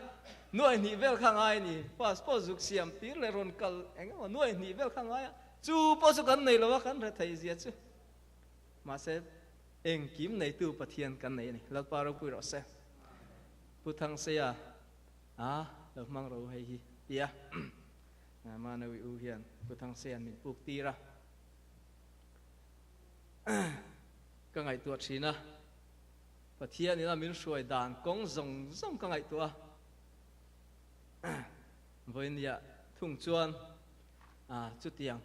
nuai hnih vel kha ngai a ni, passport zuk siam tir leh rawn kal eng emaw nuai hnih vel kha ngai a, chu pawh chu kan nei lo a, kan rethei zia chu. Mahse, engkim neitu Pathian kan nei a ni. Lalpa ropui rawh se. Pu Thangseia, A, lo hmang ro hei hi, tia Manawi u hian Pu Thangseia min puk tir a. Ka ngaihtuah thin a, Pathian ina min hruai dan kawng zawng zawng ka ngaihtuah a. Vawinia thung chuan, a, chutiang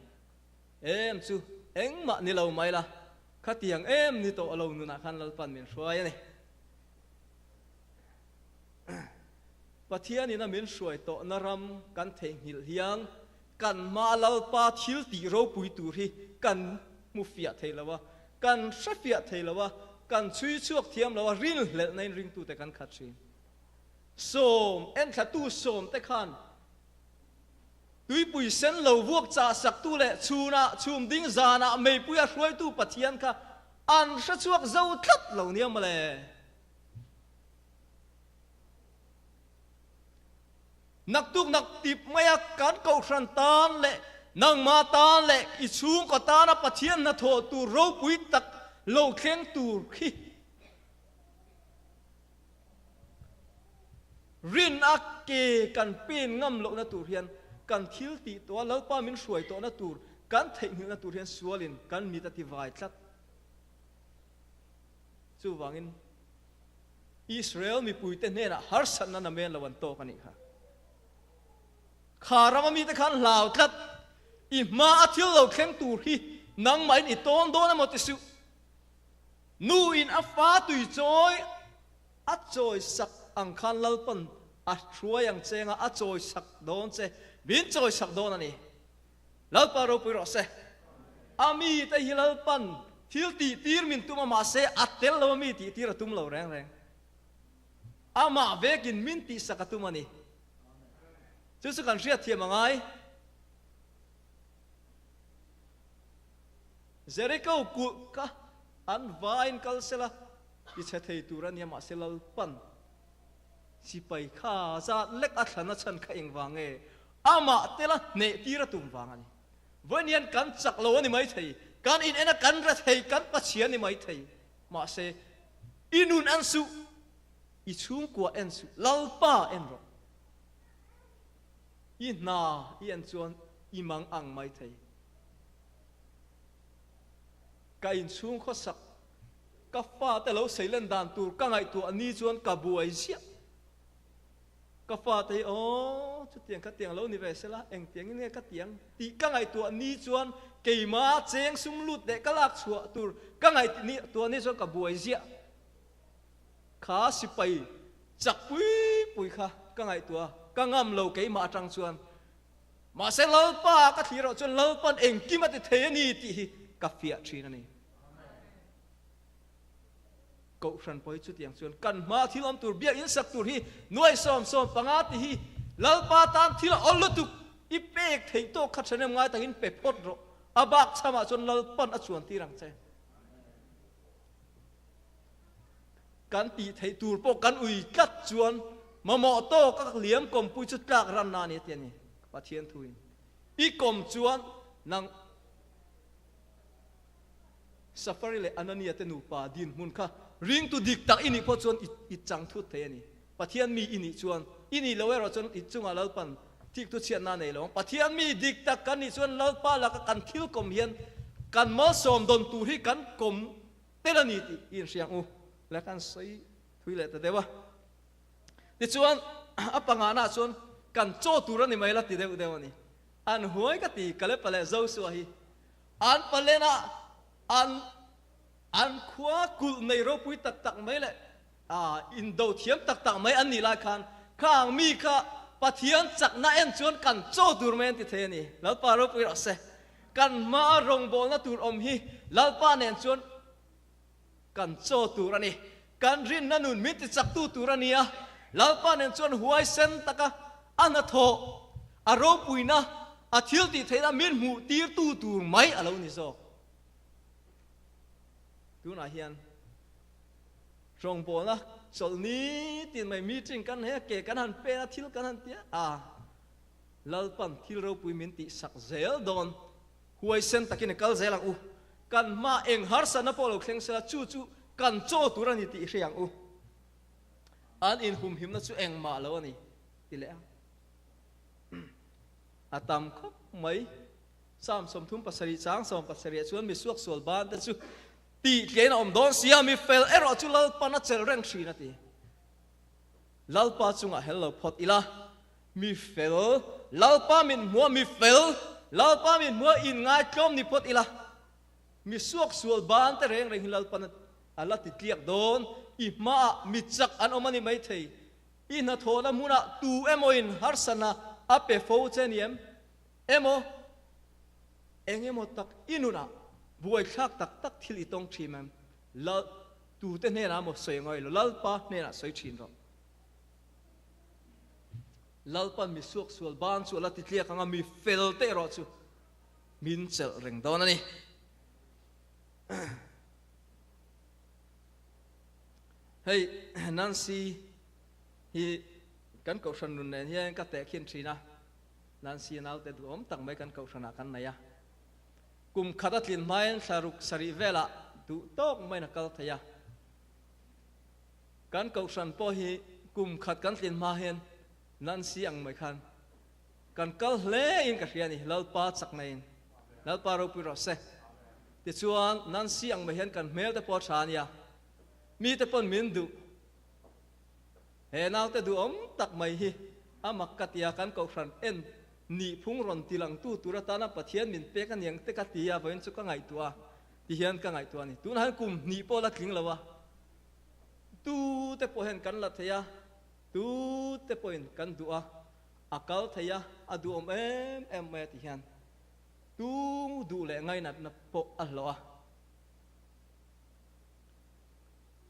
Em chu engmah ni lo mai la, khatiang em ni tawh lo nunah khan Lalpan min hruai a ni. Pathianin a min hruai tawhna ram kan theihnghilh hian kan hmaa Lalpa thil tih ropui tur hi kan hmu fiah thei lo a, kan hre fiah thei lo a, kan chhui chhuak thiam lo a, rinhlelhna in ringtute kan khat thin. Sawm, enthlatu sawmte khan Tuipui sen lo vuak chah saktu leh chhunah chhum ding zanah meipuia hruaitu Pathian kha an hre chhuak zo tlat lo nia mawle. Naktuk nak tip maia kan kohhran tan leh nangmah tan leh i chhungkaw tana Pathian hnathawh tur ropui tak lo thleng tur khi Rin a ke kan pen ngam lohna tur hian kan thil tih tawh a, Lalpa min hruai tawhna tur, kan theihnghilhna tur hian sualin kan mit a ti vai tlat. Chuvangin Israel mipuite hnenah harsatna namen lo an tawk a nih kha. Kha rama mite khan hlau tlat, i hma a thil lo thleng tur hi nangmahin i tawn dawn emaw ti suh. Nu in a fa tui chawi a chawi sak ang khan Lalpan a hruai ang che nga a chawi sak dawn che, min chawi sak dawn a ni. Lalpa ropui rawh se. A mi te hi Lalpan thil tih tir min tum a mahse a tel lo a mi tih tir a tum lo reng reng. Amah vekin min tih sak a tum a ni. Chu chu kan hriatthiam a ngai. Jericho kulh kha an vain kal sela ti chhe thei tur a nia, mahse Lalpan sipai kha zat lek a thlan a chhan kha engvang nge? Amah tela hneh tir a tum vang a ni. Vawiin hian kan chak lo a ni maithei, kan in en a kan re thei, kan pachhia a ni maithei, mahse i nun en suh, i chhungkua en suh, Lalpa en rawh. I hna i en chuan i mang ang maithei. Ka inchhung khawsak, Ka fate lo seilen dan tur ka ngaihtuah ni chuan ka buai ziah. Ka fate hi aw chutiang kha tiang lo ni ve sela, engtiangin nge ka tiang tih ka ngaihtuah ni chuan keimah cheng sum lut leh ka lak chhuah tur ka ngaihtuah ni chuan ka buai ziah. Kha sipai chak pui pui kha ka ngaihtuah a, ka ngam lo keimah atang chuan. Mahse Lalpa ka thlir erawh chuan Lalpan engkim a ti thei a ni tih hi ka fiah thin a ni. Kohhran pawh hi chutiang chuan kan hmaa thil awm tur biakinn sak tur hi nuai 75 tih hi Lalpa tan thil a awl lutuk i pek theih tawk kha ṭhahnem ngai takin pe phawt rawh. A bak chhamah chuan Lalpan a chuan tir ang che. Kan tih theih tur pawh kan ui tlat chuan mamawh tawk a liam kawmpui chu tlak ranna a ni a ti a ni. Pathian thuin i kawm chuan nang Safari leh Anania te nupa dinhmun kha ringtu dik tak i nih pawh chuan i chang thut thei a ni. Pathian mi i nih chuan, i nih lo erawh chuan i chungah Lalpan thiktu chhiatna a nei lo ang. Pathian mi dik tak kan nih chuan Lalpa laka kan thil kawm hian kan malsawm dawn tur hi kan kawm tel a ni tih i inhria ang u. Le kan sawi thui leh ta deuh a. Tichuan a pangana chuan kan chaw tur a ni mai la ti deuh deuh a ni. An huai ka ti Kalepa leh Joshua hi an palena an an khua kulh nei ropui tak tak mai leh indo thiam tak tak mai an nih lai khan khang mi kha Pathian chakna en chuan kan chaw tur mai an ti thei a ni. Lalpa ropui rawh se. Kan hmaa rawngbawlna tur awm hi Lalpa nen chuan kan chaw tur a ni. Kan rinna nun min ti chaktu tur a ni a, Lalpa nen chuan huaisen taka a hnathawh, a ropuina, a thil tih theihna min hmuh tirtu tur mai a lo ni zawk. Tunah hian rawngbawlna chawlh nitin mai meeting kan nei a, ke kan han pen a, thil kan han ti a, Lalpan thil ropui min tih sak zel dawn. Huaisen takin i kal zel ang u. Kan hma eng harsatna pawh lo thleng sela chu chu kan chaw tur a ni tih i hre ang u. An inhumhimna chu engmah lo a ni ti leh a. A tam khawp mai. Psalm 37 chang 17 ah chuan mi suaksual ban te chu tih tlein a awm dawn sia, mi fel erawh chu Lalpan a chelh reng thin a ti. Lalpa chungah hel lo phawt ila, mi fel, Lalpa min hmua mi fel, Lalpa min hmua inngai tlawm ni phawt ila, mi suaksual ban te reng reng hi Lalpan a la ti tliak dawn, i hmaah mi chak an awm a ni maithei, i hnathawhna hmunah tu emawin harsatna a pe fo che ni em? Emaw, eng emaw tak i nunah buaithlak tak tak thil i tawng thin em? Lal, tute hnenah maw sawi angai lo, Lalpa hnenah sawi thin rawh. Lalpan mi suaksual ban chu a la ti tliak ang a, mi fel te erawh chu min chelh reng dawn a ni. Hei Nancy hi kan kohhran nun nen hian ka tehkhin thin a, Nancy naute duhawm tak mai kan kohhranah kan nei a. Kum khat a tlin hmain thla ruk sarih velah duh tawk maiin a kal thei a. Kan kohhran pawh hi kum khat kan tlin hma hian Nancy ang mai khan kan kal hle in ka hria a ni, Lalpa chakna in. Lalpa ropui rawh se. Tichuan Nancy ang mai hian kan hmel te pawh a tha a nia. Mi te pawn min duh. He naute duhawm tak mai hi a mak ka tia kan kohhran en nihphung rawn ti langtu tur atana Pathian min pek a niang te ka ti a, vawiin chu ka ngaihtuah a, ti hian ka ngaihtuah a ni. Tunah hian kum hnih pawh la tling lo a, tu te pawh hian kan la thei a, tu te pawhin kan duh a, a kal thei a, a duhawm em em mai a ti hian tu duh leh ngainatna pawh a hlawh a.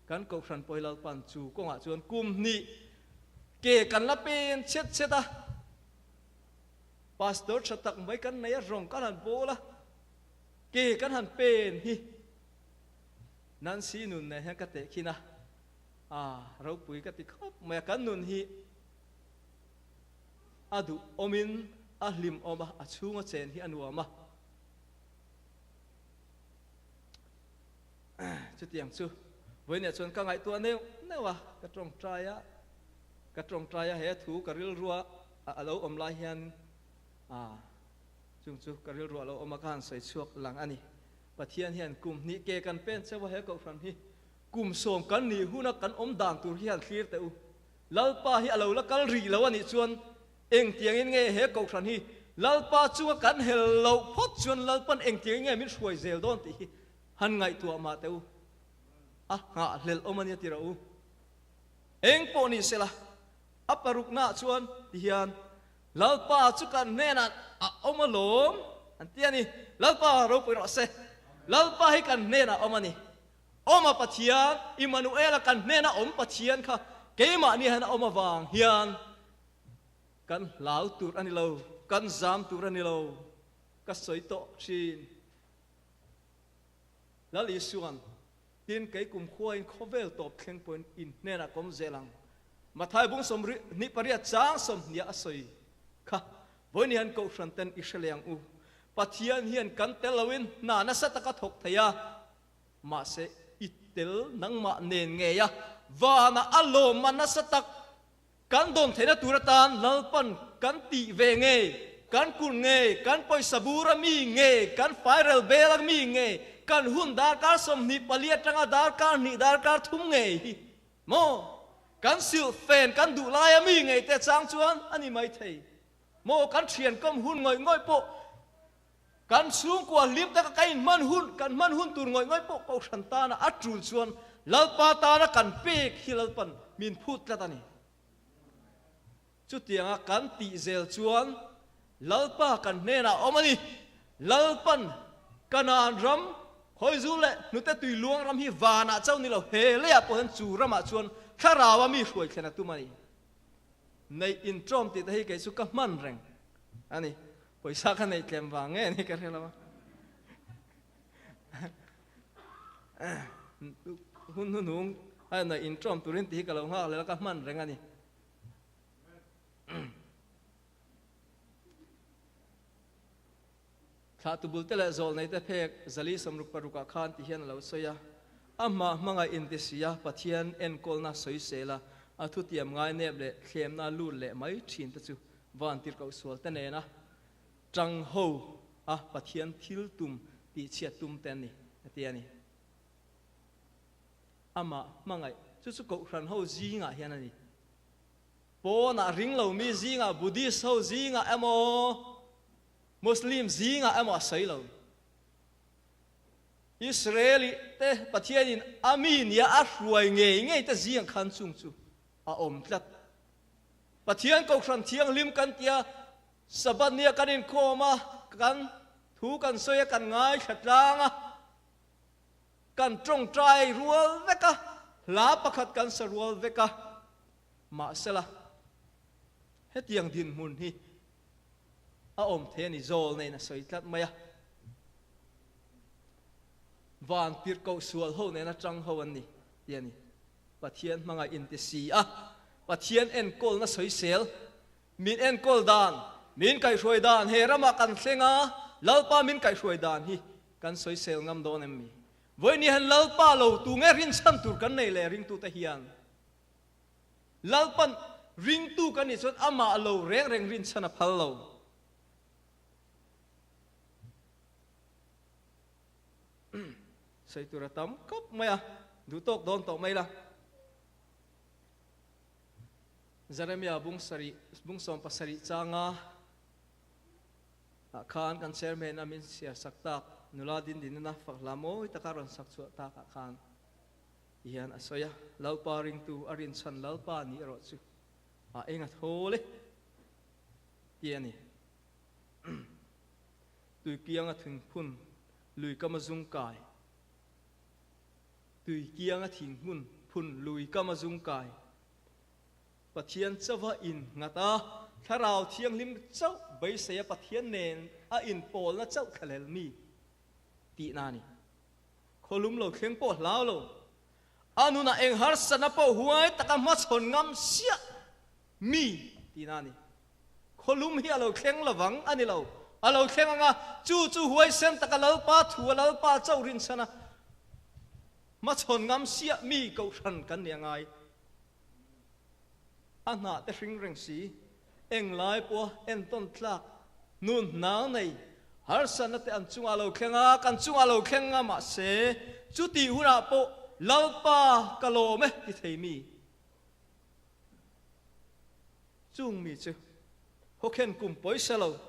Kan Kohhran Pawi Lalpan chu kawngah chuan kum hnih ke kan la pen chhet chhet a, Pastor tha tak mai kan nei a, rawng kan han bawl a, ke kan han pen hi Nancy nun nen hian ka tehkhin a, a ropui ka ti khawp mai a, kan nun hi a duh awmin a hlim awm a, a chhunga chen hi a nuam a. Chutiang chu vawiinah chuan ka ngaihtuah neuh neuh a, ka tawngtai a, ka tawngtai a, he thu ka rilrua a lo awm lai hian chung chu ka rilrua a lo awm a, ka han sawi chhuak lang a ni. Pathian hian kum hnih ke kan pen chauh a, he kohhran hi. Kum sawm kan nih huna kan awm dan tur hi han thlir teh u. Lalpa hi a lo la kal rih lo a nih chuan engtiangin nge he kohhran hi Lalpa chunga kan hel loh phawt chuan Lalpan engtiangin nge min hruai zel dawn tih hi han ngaihtuah mah teh u. A nghahhlelh awm a nia ti rawh u. Eng pawh ni sela, a paruknaah chuan ti hian Lalpa chu kan hnenah a awm alawm an ti a ni. Lalpa ropui rawh se. Lalpa hi kan hnenah a awm a ni. Awma Pathian, Immanuela kan hnena awm Pathian kha keimahni hian a awm avang hian kan hlau tur a ni lo, kan zam tur a ni lo. Ka sawi tawh thin. Lal Isuan, Tin, kei kumkhuain khawvel tawp thleng pawhin in hnenah ka awm zel ang. Mathai bung 28 chang sawmhniah a sawi kha, Vawiin hian Kohhran ten i hre leh ang u. Pathian hian kan tel loin hna nasa taka thawk thei a, mahse i tel nangmah nen ngei a, vanah a lawmma nasa tak Kan dawn theihna tur atan Lalpan kan tih ve nge, kan kun nge, kan pawisa bur a mi nge, kan fairel bel a mi nge, kan hun darkar 24 atanga darkar hnih darkar thum nge hi maw? Kan silh fen kan duh lai a mi ngei te chang chuan a ni mai thei maw? Kan thian kawm hun ngawih ngawih pawh kan chhungkua hlim taka kan inhman hun, kan hman hun tur ngawih ngawih pawh Kohhran tana a tul chuan Lalpa tana kan pek hi Lalpan min phut tlat a ni. Chutianga kan tih zel chuan Lalpa kan hnenah a awm a ni. Lalpan Kanaan ram, Khawizu leh hnute tui luang ram hi vanah chauh ni lo, he leiah pawh hian chu ramah chuan thlaraua mi hruai thlen a tum a ni. Neih inṭawm tih te hi kei chu ka hman reng a ni. Pawisa ka neih tlem vang nge ni ka hre lo a. Hun hnuhnung a neih inṭawm turin tih hi ka lo nghak leh a, ka hman reng a ni. Thlahtu bul te leh zawl nei te phek zali 66 ah khan ti hian a lo sawi a, Amah hmangaih inti si a, Pathian enkawlna sawisel a, a thutiam ngainep leh thlemna lut leh mai thin te chu van tirhkoh sual te nena tang ho a Pathian thil tum tih chhiat tum te an ni, a ti a ni. Amah hmangaih chu chu Kohhran ho zingah hian a ni. Pawnah ring lo mi zingah, Buddhist ho zingah emaw, Muslim zingah emaw a sawi lo. Israeli te Pathianin a mi nia a hruai ngei ngei te zingah khan chung chu a awm tlat. Pathian Kohhran Thianghlim kan tia, Sabbath nia kan inkhawm a, kan thu kan sawi a, kan ngaithla tlang a, kan tawngtai rual vek a, hla pakhat kan sa rual vek a, mahsela hetiang dinhmun hi a awm thei a ni, zawl neiin a sawi tlat mai a. Van tirhkoh sual ho nena tang ho an ni, ti a ni. Pathian hmanga inti si a, Pathian enkawlna sawisel, min enkawl dan, min kaihhruai dan he ramah kan thleng a, Lalpa min kaihhruai dan hi kan sawisel ngam dawn em mi? Vawiin hian Lalpa lo tu nge rinchhan tur kan nei leh ringtute hian Lalpan ringtu kan nih chuan amah lo reng reng rinchhan a phal lo. Sawi tur a tam khawp mai a, duh tawk dawn tawh mai la. Jeremia bung sarih, bung 17 changa ah khan kan chairman a min siar sak tak nula din dinna fak hla mawi taka rawn sak chhuah tak ah khan ti hian a sawi a, Lalpa ringtu a rinchhan Lalpa ni erawh chu a eng a thawl e ti a ni. Tuikianga thingphun lui kama zung kai. Tuikianga thinghmun phun lui kama zung kai. Pathian chauha in nghat a, Thlarau Thianghlim chauh beisei a Pathian nen a inpawlna chauh thlalel mi tihna a ni. Khawlum lo thleng pawh hlau lo. A nunah eng harsatna pawh huai taka hmachhawn ngam siah mi tihna a ni. Khawlum hi a lo thleng lovang a ni lo. A lo thleng ang a, chu chu huaisen taka Lalpa thu a Lalpa chauh rinchhan a hmachhawn ngam siah mi kohhran kan ni a ngai. A hnah te hring reng si, englai pawha entawn tlak nun hnang nei harsatna te an chungah a lo thleng a, kan chungah a lo thleng a, mahse chutih hunah pawh. Lalpa ka lawm e ti thei mi. Chung mi chu khawkhen kum pawisa lo.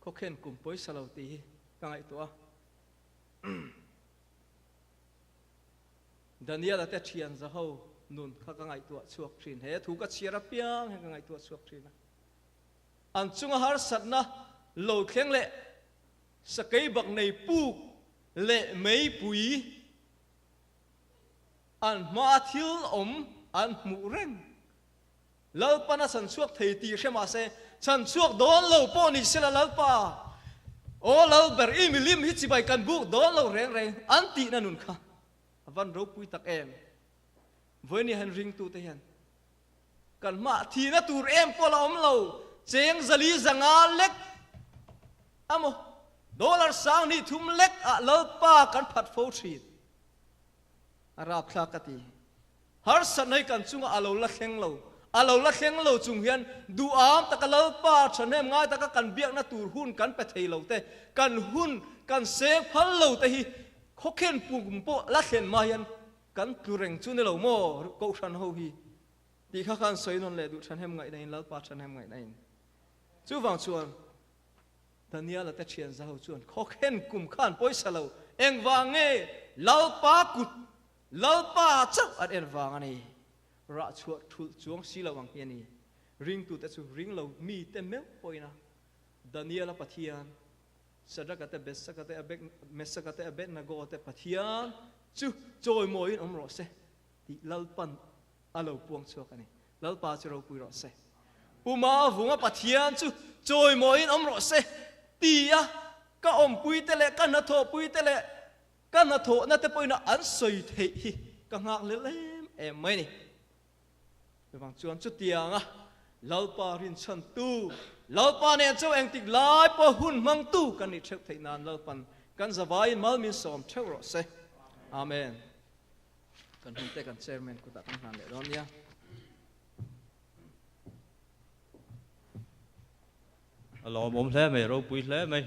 Khawkhen kum pawisa lo tih hi ka ngaihtuah a. Daniel-a te thian zaho nun kha ka ngaihtuah chhuak thin. He thu ka chhiar apiang hian ka ngaihtuah chhuak thin a. An chunga harsatna lo thleng leh sakei bak nei puk leh meipui an hmaa thil awm an hmuh reng. Lalpan a chhan chhuak thei tih hre mah se, chhan chhuak dawn lo pawh ni sela Lalpa, aw Lalber i milim hi chibai kan buk dawn lo reng reng an tihna nun kha a van ropui tak em. Vawinia hian ringtute hian kan hmaah thihna tur em pawh la awm lo, cheng zali zanga lek amaw dollar sang hnih thum lek ah Lalpa kan phat fo thin. A rapthlak ka ti. Harsatna hi kan chungah a lo la thleng lo. A lo la thleng lo chung hian duham taka Lalpa thahnem ngai taka kan biakna tur hun kan pe thei lo te, kan hun kan seng phal lo te hi khawkhen pum pawh la thlen hma hian kan tlu reng chu ni lo maw Kohhran ho hi tih kha khan sawi nawn leh duh thahnem ngaihna in Lalpa thahnem ngaihna in. Chuvang chuan Daniela te thian zaho chuan khawkhen kum khan pawisa lo engvang nge Lalpa kut Lalpa chauh an en vang a ni. Rah chhuah thulh chuang si lo ang hi a ni. Ringtute chu ring lo mite meuh pawhin a Daniela Pathian, Sadraka te, Besaka te, Mesaka te, Abednego te Pathian chu chawimawiin awm rawh se tih Lalpan a lo puang chhuak a ni. Lalpa chu ropui rawh se. Puma vunga Pathian chu chawimawiin awm rawh se tia ka awmpuite leh ka hnathawhpuite leh Ka hnathawhna te pawhin an sawi theih hi ka nghak lel em em mai ni. Chuvang chuan chutianga Lalpa rinchhantu, Lalpa nen chu engtik lai pawh hun hmangtu kan nih theuh theih nan Lalpan kan zavaiin mal min sawm theuh rawh se. Amen. Kan hun te kan chairman kutah kan hlan leh dawn nia. A lawmawm hle mai, ropui hle mai.